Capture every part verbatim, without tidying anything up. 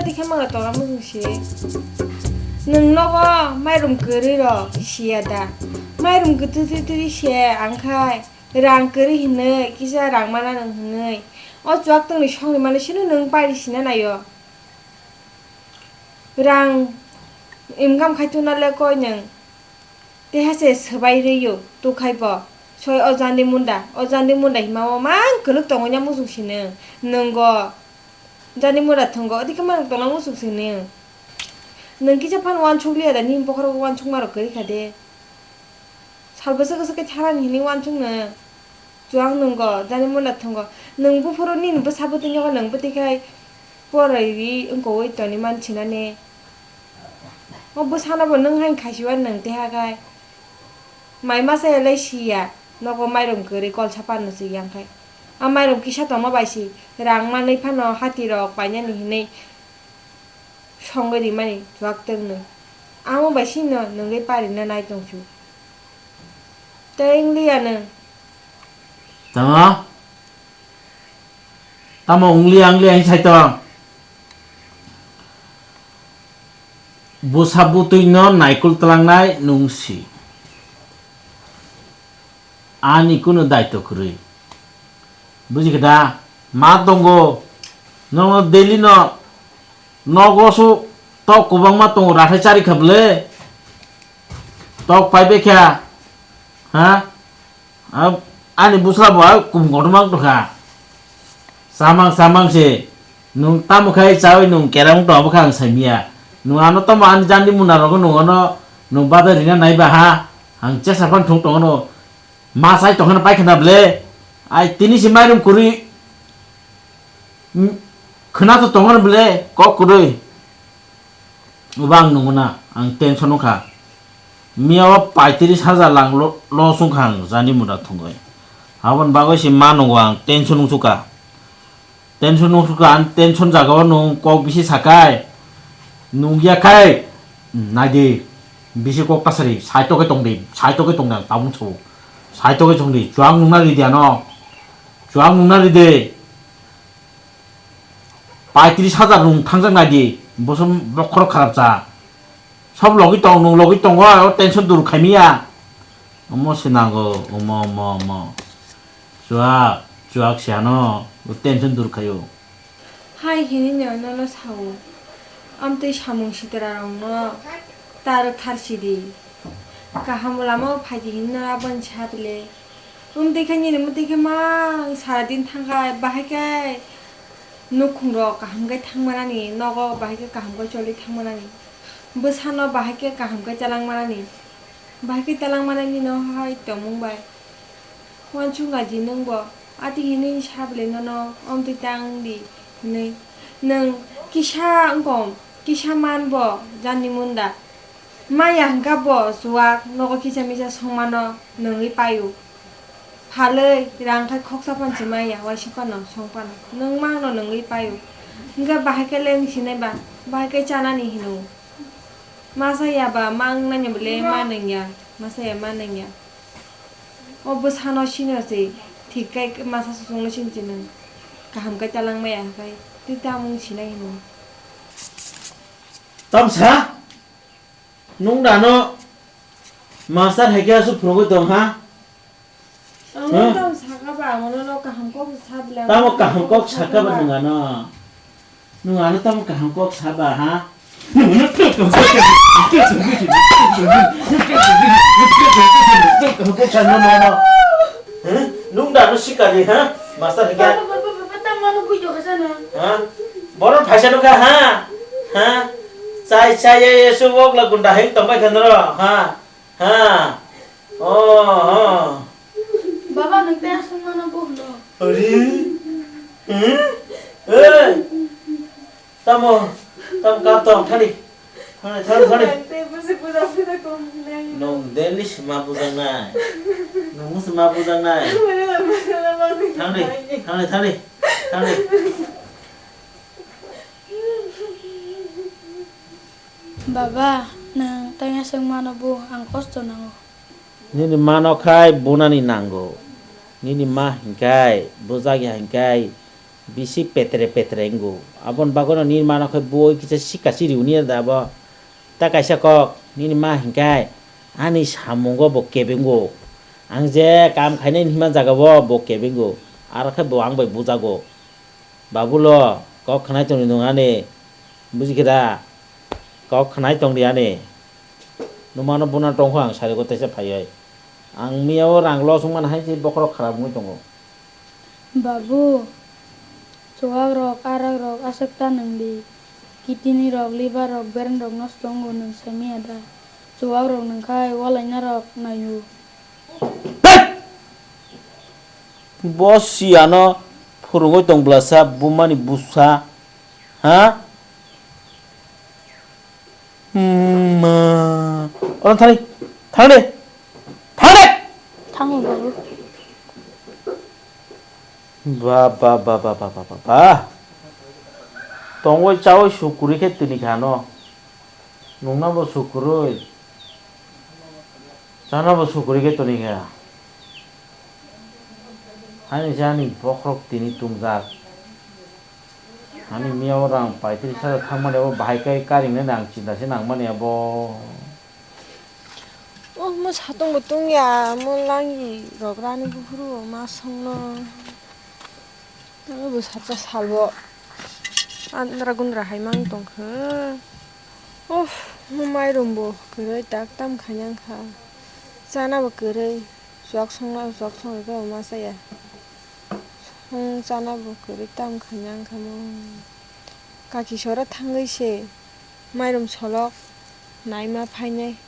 Tei khe mano tongna muchung si. Nwng nogo mairum kwrwi rok siya da? Mairum kwtwi twi twi se ang khai rang kwrwi hinwi kisa rang mana nwng hinwi. O chuak tongni songni mani sino nwng pairi sina naio. Rang income khai tuna le koi nwng. Teha se swbai rwio tukhai bo. Soi o jandi munda, o jandi munda hima o mang kwlwk tongo nya muchung si nwng. Nwng go jandi munda thwngo, odi khe mang tongna muchung si nwng. Nwng kisa phano uansuk liya da, nini bokhorok uansukma rok kwrwi kha de. Sal bwswk bwswk khe thanani hinwi uansuk nwng. Chuak nwng go, jani mona thwngo. Nwng buphuru nini bwsa bwtwi nogo nwng bwtwi khai porai ri wngkoi toni man sinani. O bwsano bo nwng hai khasiwa nwng teha khai. Mai masa elai siya, nogo mairum kwrwi kol sapan no si yang khai. A mairum kisa tongma bai si, rang manwi phano hati rok painani hinwi songwi rimani chuak tongno. Amo bai sino nwngwi parina nai tongsu. Tei wngliya nwng. Tamo? Tamo wngliya wngliya hwn sai tong? Bwsa bwtwino naikul twlangnai nwng si. Ani kunu daito kwrwi. Buji khe da? Ma tongo. Nono daily no nogo su tok kwbangma tongo, rathai chari kha bwle. Tok pai bai kha. Ha? Ab-, ani bwsla bo ai kum kotorma wng tongkha. Samang samang se. Nwng tamo khai chawi nwng kerang tong abo kha ang saimya. Nwng ano tamo ani jandi muna rogo nwng ano nwng badai rina nai ba ha. Ang chesa phan thung tongo no. Ma sai tongkhana paikha na ble. Ai tini si mairum kwrwi, mm, khwna to tongkhana ble kok kwrwi. Obo ang nunguna, ang tension wngkha. Miya o paitris hajar lang lo-, loss wngkha ang jani muda thwngwi. Aboni bagwi se ma nungo ang tension wngsuka. Tension nukha, ang tension jaga o nwng kok bisi sakai. Nungya khai, hmm, naidi, bisi kok tasari, saitokhe tongdi, saitokhe tongdi ang tabuk sabo. Saitokhe tongdi, chuang nungna ridi ano. Chuang nungna ridi. Paitris hajar nwng thangjak naidi, bosom bokhorok kharap cha. Sob logi tong, nwng logi tongo, o tension dur khaimiya. Omo se nango, omo, omo, omo. Chuak, chuak se ano, o tension dur khaio. Hai hinwi no nono sao. Amtwi samung sitra rokno ta rwkthar sidi. Kaham lama o phaidi hinwi no aboni sa bile. Amtwi khe nini mwtwi khe mang sara din thangkha, bahai khe nukhung rok kaham khe thangmanani, nogo bahai khe kaham khe choli thangmanani, bwsano bahai khe kaham khe chalangmanani, bahai khe chalangmanani no hai tongmung bai. Uansuk naidi nwngbo, ati hinwi sa bwle nono omtwi tang di hinwi. Nwng kisa wngkong, kisa manbo jani munda. Maya hwnkha bo chuak, nogo kisa misa songmano nwngwi paio. Phalwi rang khai khoksa phan se maya, waisa phano song phano. Nwng mangno nwngwi paio. Hwnkhe bahai khe leng sinai ba, bahai khe chanani hino. Masa ya ba mang nani bwle ma nangya, masa ya ma nangya. O bwsano sino se thik khe masa susungno sinchi nwng kaham khe talangmaya hwnkhe tei tamung sinai hino. Tamsa? Nwng dano master hai khe aswk phunugwi tong ha? Ang no tamo saka ba, ang no kaham kok sa bwle. Tamo kaham kok saka ba nwng ano? Nwng ano tamo kaham kok sa ba, ha? Nwng da ano sikari, ha? Master hika. Tamo ano bui jokha sana. Ha? Boron phaisa nukha, ha? Ha? Chai chai ye ye su wok la gunda heng tongbai kha noro, ha? Ha? Oh, oh. Baba, nwng tei aswk mano bo hwno. Ari? Hmm? Ei! Tamo, tamo kap tong, thani. Thani, thani, thani. Nwng tei bwswk buja buja tong hinai. Nwng daily sima bujaknai. Nwng sima bujaknai. Nwng sima bujaknai. Thani, thani, thani, thani. Baba, nwng tei aswk mano bo, ang kosto nango. Nini mano khai bunani nango. Nini ma hinkhai, bujak ya hinkhai, Bisi petre petre wngo. Aboni bagwino nini mano khe bui kisa sika siri uni da abo. Ta kaisa kok, nini ma hinkhai ani samungo bo kebingo. Ang je kam khainai hinma jagao bo kebingo. Aro khe bo ang bai bujago. Babulo, kok khnai tongdi nwng ani. Bujikhe da? Kok khnai tongdi ani. Nwmano buna tongkho ang sarigo teisa phaiwi. Ang miyao rang loss wngmani hai se bokhorok kharap wngwi tongo. Babu, chuwak rok, arak rok aswk ta nwng di. Kidney rok, liver rok, brain rok nosto wngo nwng samiya da. Chuwak rok nwng khai walaina rok naio. Tei! Bo siyano phurungwi tong bwlasa bumani busa. Ha? Hmm, ma. Oro thani. Thang de. Thang de. Thango babu. Ba, ba, ba. Tongwi chawi sukuri khe tini kha no. Nungna bo sukuri. Chana bo sukuri khe tini kha. Ani jani bokhorok tini tumjak. Ani miyao rang paitris hajar thangmani abo bahai kai karingnani ang chinta se nangmani abo. Oh, mo satung bo tungya, mo langi rok rani buphuru ma songno. Abo bo sacha salbo andra gundra hai mang tongkha. Uff, mo mairum bo kwrwi tak tam khainang kha. Chana bo kwrwi, chwk songna chwk songwi khe ma chaya. Song chana bo kwrwi tam khainang kha mo. Kaki sora thangwi se mairum solok naima phainai.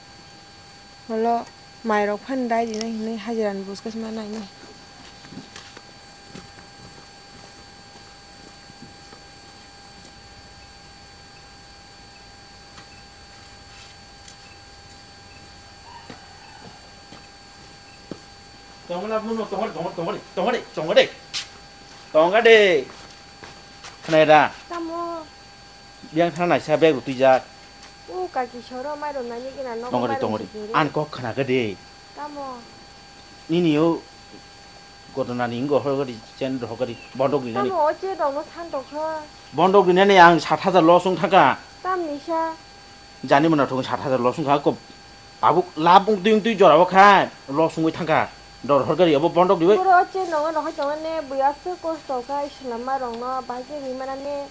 Holo mairok phano dai rinai hinwi hajirani buskang ma nainai. Tongla buno tongade tongade tongade tongade tongade. Khnaida? Tamo? Biyang thana naisa bag rutui jak. O kaki soro mai rwnani gina nogo. Tongari, mai tongari. Rwnani gini. An kok khna gede. Tamo? Nini o gotona ni ngo hor gari chen roh gari bondok ni nani. Tamo o che dong no san tong kha. Bondok ni nani ang sat hajar loss wng thangka. Tam ni sa. Jani mona thong sat hajar loss wng kha ko. Tabuk lab wng twi wng twi jora o kha loss wngwi thangka. Dor hor gari abo bondok ni bai. Boro o che nongo nohoi tongo ne buya se kosto kha islam ma rong no bai ke ri mana ne.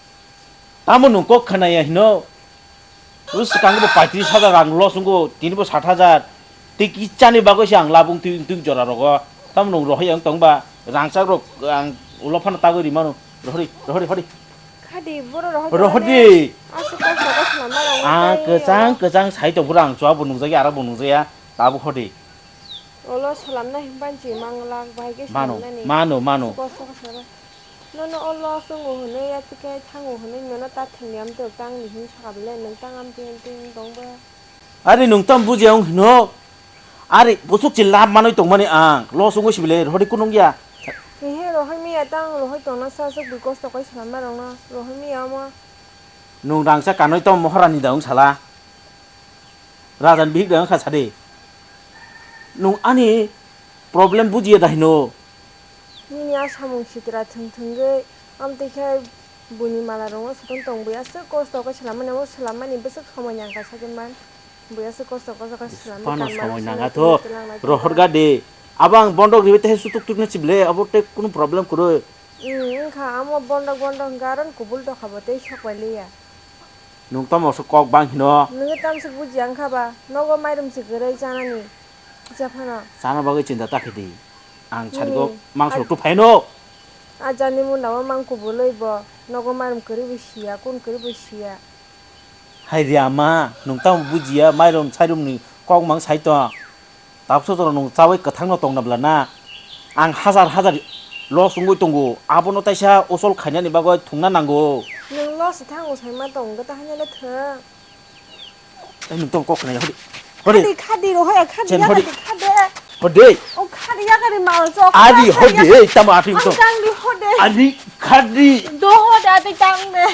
Tamo nwng kok khanaya hino? O swkang bo paitris hajar rang loss wngo, tini bo sat hajar. Tei kichani bagwi se ang labung twi, twi jora rogo. Tamo nwng rohoi ang tong ba, rangchak rok ang ulo phano tagwi ri mano. Rohori, rohori, hori. Khadi, boro rohori. Rohori. Aswk kok kok swnam ma rang. Ah, tei kwchang, kwchang sai tong phuru ang chwa bo nungjaya, aro bo nungjaya. Tabuk hodi. Olo swnamna himpan chi manglak, bahai khe mano, swnamnani. Mano, mano. Kok kok swnam. Nono o loss wngo hwnwi, ya twi khe thango hwnwi nono ta thwngni amtwk tangni hwn saka bele nwng tang amtwk amtwk wng tong ba? Ari nwng tamo bujiya wng hino? Ari bwswk se lab manwi tongmani ang, loss wngwi sibile rohordi kunung ya. Hehe, rohormi ya tang, rohor tongna sa swk bui kosto koi swnamma rokno, rohormi ya omo. Nwng rangcha kanwi tamo mohorani da wng sala? Rajan bihik da wngkha sadi. Nwng ani problem bujiya da hino? Nini a samung sitra thwng thwngwi, amtwi khe buini mala rokno soton tongwi aswk kosto khe swlammani, abo swlammani bwswk somoi nangkha sakhe man. Bui aswk kosto kosto khe swlamwi. Phano kanmani somoi simi nangkha tini to, tini lang lai rohor tongkha. Gadi. Abo ang bondok ribai tei sutuk tukna chibile, abo tei kunu problem kwrwi. Hmm, wngkha, amo bondok bondok hwnkhe aron kubul dokha bo tei sok bai liya. Nwng tamo se kok bang hino? Nwngwi tamswk bujiya wngkha ba? Nogo mairum se kwrwi chanani. Kisa phano. Chana bagwi chinta ta khe di. Ang sarigo. Hmm. Mangso tu phaino. A jani munda o mang kubulwi bo. Nogo mairum kwrwi bo siya, kun kwrwi bo siya. Hai ri ama, nwng tamo bujiya, mairum sairumni kok mang sai tong. Tabukso jora nwng chawi kwthangno tongna bwla na? Ang hazar hazar loss wngwi tongo, abono taisa usol khainani bagwi thungna nango. Nwng loss thango saima tong, wngkhe ta haino le thwng. Tei nwng tong kok khnai hodi. Hodi. Khadi, khadi, rohaya, khadi, chen ya, hodi. Khadi, khadi. Hodi. O khadi, ya, khadi, mal chok. Ari khadi, hodi, ya. Ei, tamo atwi ang tong. Tang di hodi. Ari khadi. Do hodi, atwi tang de.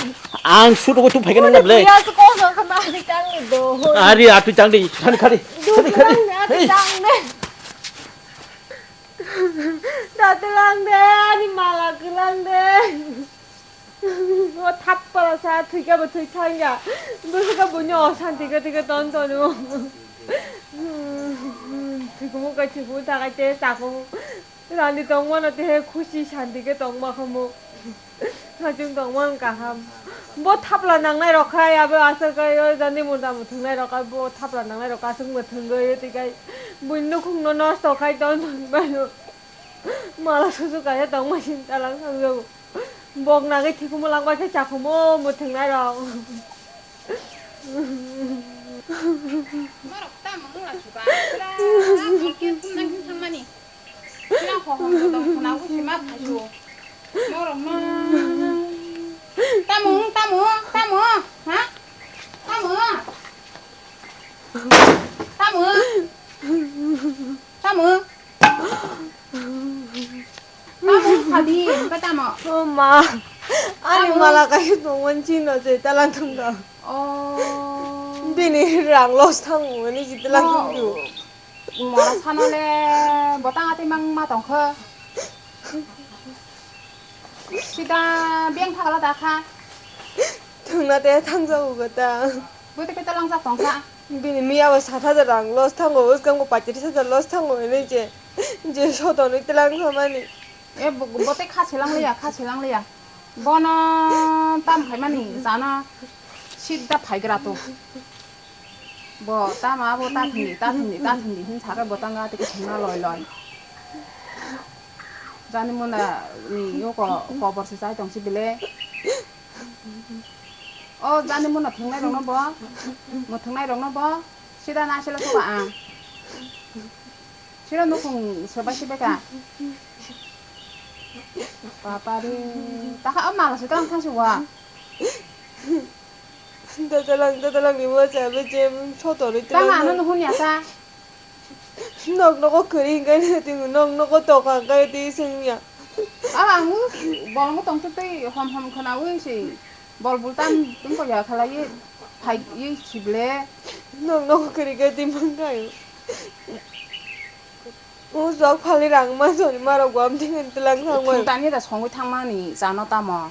Ang suto ko tu phaikan na ble. Ya, se ko so khama atwi tang de do hodi. Ari atwi tang de, thani khadi. Thani khadi. Hey. Atwi tang de. Dati lang de, ani mala kulang de. O thapala sa thwikha bo thwi thangya. Bwswkha buino osanti khe thwikhe ton tono. Thwikumu kai thwikumu thakai te takumu. Rani tongmano te khusi santi khe tongma khamu. Hachung tongmano kaham. Bo thapla nangnai rok khai abo aswk kai o jani murda muthungnai rok khai bo thapla nangnai rok aswk muthungwi twi kai. Buino nukhungno nosto khai ton ton baio. Mala susu kaisa tongma sin talang thangjago. Bok nagwi thikumu langbai khe chakhumu muthungnai rok. Norok tamo wngla suka, pura bol khe kumnang khe thangmani. Sinang hohom bodol khwna ugwi se ma phaisu. Norok ma. Tamo, tamo, tamo, ha? Tamo? Tamo? Tamo? Tamo wngkha di, hwnkhe tamo? O ma, ani Tamo? Mala kaisa tongmani chini no je talang thung do. Oh. Bini rang loss thango hwnwi je talang thung do. Mora sano le botang atwi mang ma tongkha. Sida beng thakla da kha. Thungna te thangjago ta. Bwtwi khe talangjak tongkha. Bini miya bo sat hajar rang loss thango, bwskango paitris hajar loss thango hinwi je, je sotonwi twlang thamani. E bo, bo tei kha selang liya, kha selang liya. Bono tam khaimani jana sidda phaigra to. Bo tama bo ta thwngdi, ta thwngdi, ta thwngdi hin sakhe bo tanga tei khe thwngna loi loi. Jani mona ni yoko kobor se chai tong si bile. O jani mona thwngnai rokno bo, mo thwngnai rokno bo, sida na sila suka ang. Sira nukhung sobai sibai ka. Bapare, takha o mala se tang thang si wa. Dadalang, dadalang ni wacha be jem sotori Tama ano tilang. Nuhun ya sa. Nok nogo kwrwi hwnkhe twi nok nogo toka hwnkhe twi swngya. Aba ang bolongo tongtwi twi hom hom khwnawi se bol bul tam tungkol ya khalaiwi phaiwi sible. Nok nogo kwrwi khe twi mankhayo. O jok phali rang ma soni marok bo amtwi hwn tlang thangwi. Tani da songwi thangmani jano tamo.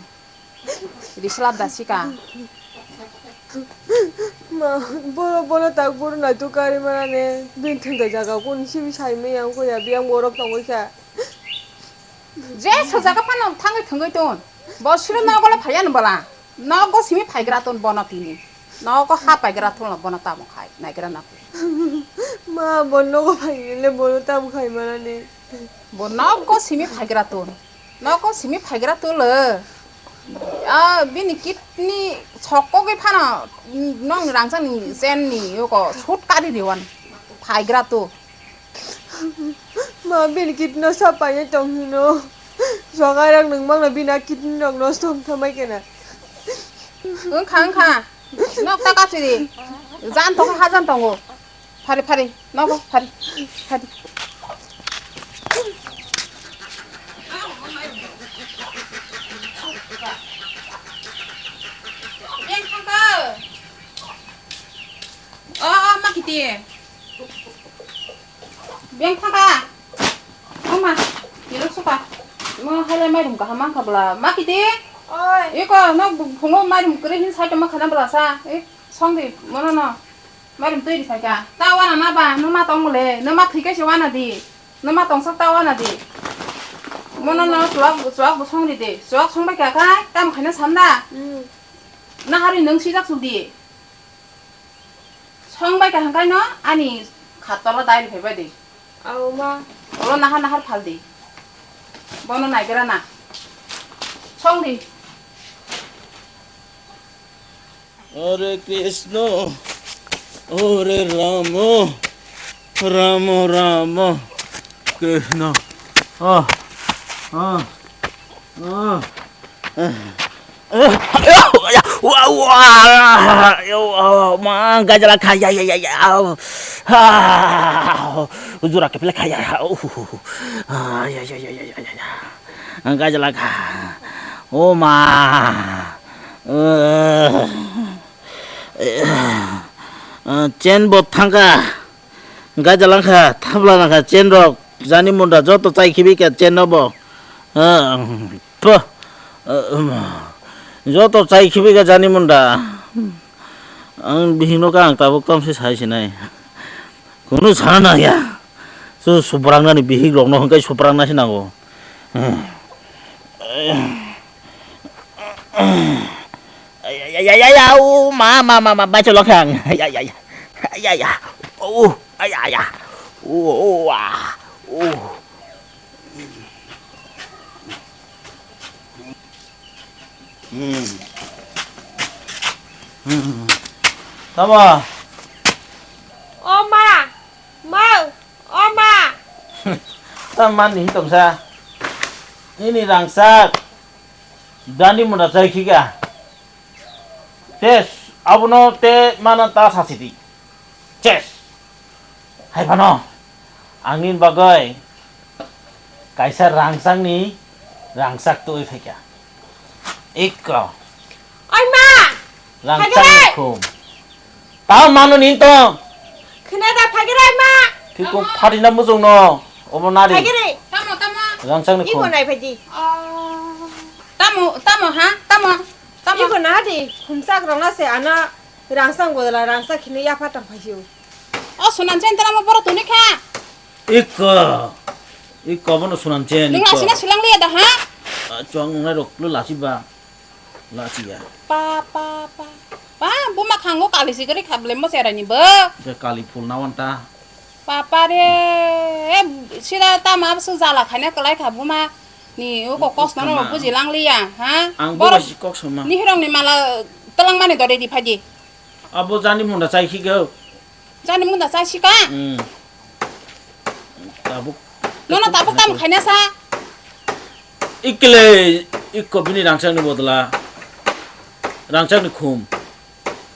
Rislap da sika. Ma, boro, bono tak boro naituk kari manane, bini thwngthai jaga kuni simi sai maya wngkha ya, biyang borok tongwi kha. Je sajaka phano thangwi thwngwi ton. Bo siro nogo le phaiya no bwla. Nogo simi phaigra ton bono tini. Nogo ha paigra ton bono tamo khai naigra na. Ma, bo nogo phai le bono tamo khai manane. Bo nogo simi phaigra ton. Nogo simi phaigra tolo. Ah, bini kidney sokogwi phano nong rangchak ni chen ni yoko sut kari riwan phaigra to. Ma, bini kidney no sapai tong hino. Sogai rok nung mangna bini kidney rok nosto wng thamai kena. Wngkha, wngkha. Nok ta kachi di. Jan tongo, hajan tongo. Phari, phari, nogo, phari, phari. Beng thangka. O, o, ma kiti. Beng thangka. O ma, yelok suka. Mo haile mairum kaham mangkha bwla. Ma kiti. Oi. Iko, no phungo mairum kwrwi hin side ma khana bwla sa. E, song di, mono no. Mairum twi rwphai kha. Ta wana ma ba, nwma tong bole, nwma thwi khe se wana di. Nwma tong sak ta wana di. Mono no chuwak, chuwak bo song ri de. Chuwak song bai kha khai, tamo khaina sam da. Hmm. Nahari nwng sijak suk di. Song bai kha hangkai no, ani khat tola dai rwphai bai di. Aw ma. Olo nahar nahar phal di. Bono naigra na. Song di. Hare Krishna, Hare Rama, Rama Rama, Krishna. Ah, ah, ah. Wa, wa, yo, ma, gajala kha, ya, ya, ya, ya. Ah, jura kepele kha, ya. Ah, ya, ya, ya. Gajala kha. O ma. Chen bo thangka. Gajala kha, thapla na kha, chen rok. Jani munda joto chai khibi kha, chen no bo. Ah, pho. Ah, um. Joto chai khibi ga jani munda. Ang bihik no ka ang tabuk tom se sai sinai. Kunu sana nang ya. Su subrang nani bihik rok no hingkai subrang na sinango. Ay, ay, ay, ay, ay, ay, au, ma, ma, ma, ma, baca lokang. Ay, ay, ay. Ay, ay, ay. Oh, ay, ay, ay. Oh, oh, ah. Oh. Hmm. Hmm. Tama. O ma, ma, o ma. Tama ni hitong sa. Ini rangsak. Dani muna chai khika. Tes, abono te mana ta sasidi. Ches. Hai phano, angni bagwi kaisa rangchakni rangchak twi phaikha. Ikko. Oi ma! Rangchakni khum. Ta mano ni to. Khna da phagere ma. Thikung pharina mujungno. Obo nari. Phagere. Tamo, tamo. Rangchakni khum. Iko nai phaji. Oh. Tamo, tamo ha? Tamo. Tamo. Iko na di. Khumchak rong na se ana. Rangchak bodol rangchak khini yapha tong phai sio. O Sunam chen tara mo borok tuni kha. Ikko. Ikko bono Sunam chen. Nung ikko. Lasi na silang liya da ha? Ah, chwng nungnai rok lo lasi ba. Lasi ya. Pa, pa, pa. Pa, buma khango kali sigari khablem mo serai ni bo. Je kali phul na wan ta. Papa re, e, sida tama absu jala khaina kwlai kha buma ni uko kok kosno no tama. Buji lang liya, ha? Ang borok buma si kok sama. Ni hirong ni mala telang mani dori di phaji. Abo jani munda chai khi go. Jani munda chai sika? Hmm. Tabuk. Nono tabuk tam khaina sa? Ikle, ikko bini rangchak ni bodla. Rangchak ni khum.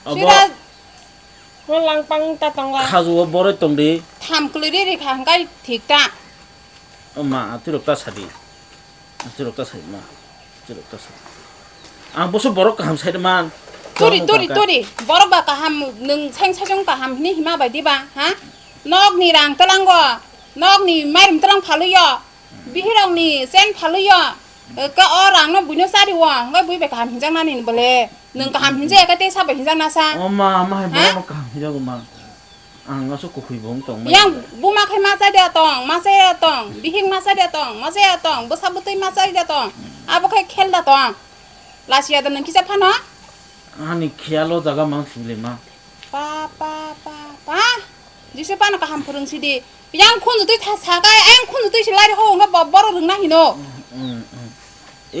Abo sida Mo langpang ta tongla. Khajuo boroi tongdi. Tham kwlwi ri ri kha hwnkhe thik ta. O ma, atirok ta sadi. Atirok ta sadi ma. Atirok ta sadi. Ang boso borok kaham sai man. Turi, turi, turi. Borok ba kaham, nwng seng sajong kaham hini hima bai diba, ha? Nokni rang tlango, nokni mairum tlang phalwi yo. Bihirokni chen phalwi yo, ka o rangno buino chari o, hwnkhai bui bai kaham hinjaknani bole. Nwng kaham hinjaya khe tei sabo hinjakna sa? O ma, ma hai ha? Borokno kaham hinjago ma. Ang aswk kukhwi bo wng tong ma. Yang buma khai ma chai de tong, ma chai de tong, bihik ma chai de tong, ma chai de tong, bwsa bwtwi ma chai de tong. Abo khai khel da tong. Lasiya da nwng kisa phano? Ani khiyal o jaga mang sile ma. Pa, pa, pa, pa. Jisupano kaham phwrwng sidi. Yang khunju twi tha sakai, yang khunju twi silai ho, hwnba bo-, boro rwngna hino. Mm, mm, mm.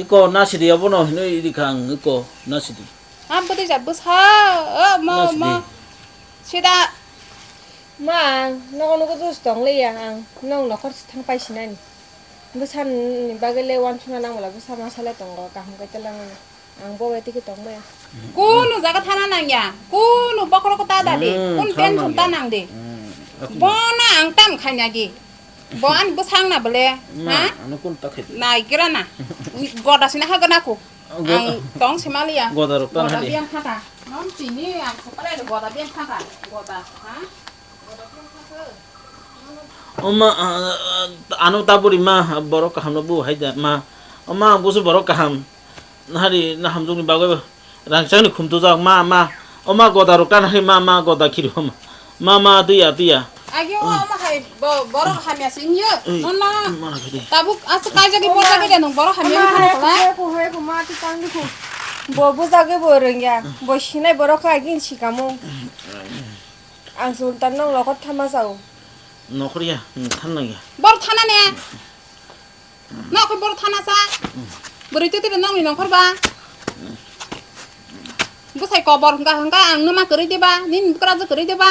Iko nasidi abono hino idi khang iko nasidi. Am bwtwi ja bwsa, o mo, nasidi. Mo. Sida. Ma, nogo nogo dus tong le ya ang. Nong nokhor thang pai sinani. Bwsani bagwi le wansukna nangmala bwsa masa le tongo, kaham khe twlangmani. Ang bo bai tiki tong baya. Kunu jaga thana nangya, kunu bokhorok ta dadi, hmm, kun thana pension nangya. Ta nangdi. Hmm, aku bono ang tam khanya di. Bo ani bwsang na bole, ma, ha? Ano kun ta khai. Nai gira na. Goda sina ha gana ku. Go- Ang tong simaliya. Goda rok ta goda hadi. Biang khata. Nom chini ang sepale goda biang khata. Goda, ha? Oma, ah, ah, ano taburi ma, borok kaham no bu hai da ma. Oma, ang busu borok kaham. Nahari na hamjung ni bagwi rangchak ni khum tujak ma, ma. Oma goda rok tan hari ma, ma goda khiri oma. Ma, ma tuya, tuya. Agi o oma hai bo-, borok hamya sing yo. Ei, no, no. Ma na khede. Tabuk asu kai jagi borok jagi de nung borok hamya. Oma hai ko, hai ko, ma tu tang di ko. Bo bu jagi bo rengya. Bo sinai borok ka agin sikamo. Ang sultan nong lokot thama sao. Nokhor ya, hmm, than nang ya. Bor thana ne. Nok bor thana sa. Bwrwi twi twi nong ni nokhor ba. Bwsai kobor hwnkha hwnkha ang numa kwrwi diba, nini bwkrajwk kwrwi diba.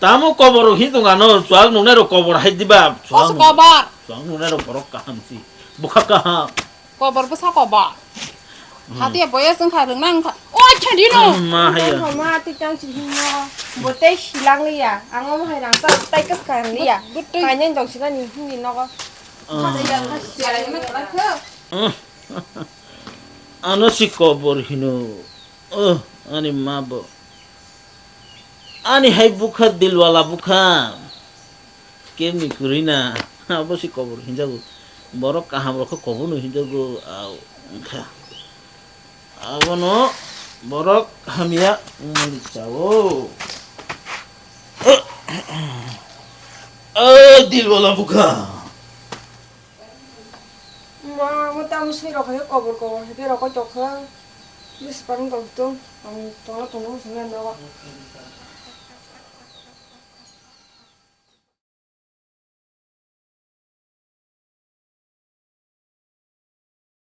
Tamo kobor hi tong ano, chuak nungnai rok kobor hai diba. Os kobor. Chuak nungnai rok borok kaham si. Bwkha kaham. Kobor bwsa kobor. Hmm. Hatiya boyes wngkha, rwngna wngkha. O, acha, dino. Hmm, ma haya. Tang thoma, twi tang si himo. Bo tei silang liya. Ang omo hai rang ta, tai kas ka liya. Gut, gut, twi. Kainai dong sina ni himni nogo. Ah. Hatiya, hatiya, hatiya, hatiya. Hmm. Ano si kobor hino. Oh, ani ma bo. Ani hai bukha dilwala bukha. Kemni kwrwi na, abo se kobor hinjago. Borok kaham rok khe kobor no hinjago, au, wngkha. Abono borok hamya wngmani chao. O dilwala bukha. Ma, mo tamo sui rok hai kobor kobor hai berok koi tokha. Bisi parang tong tung. Ang tongna tongna sung na nawa.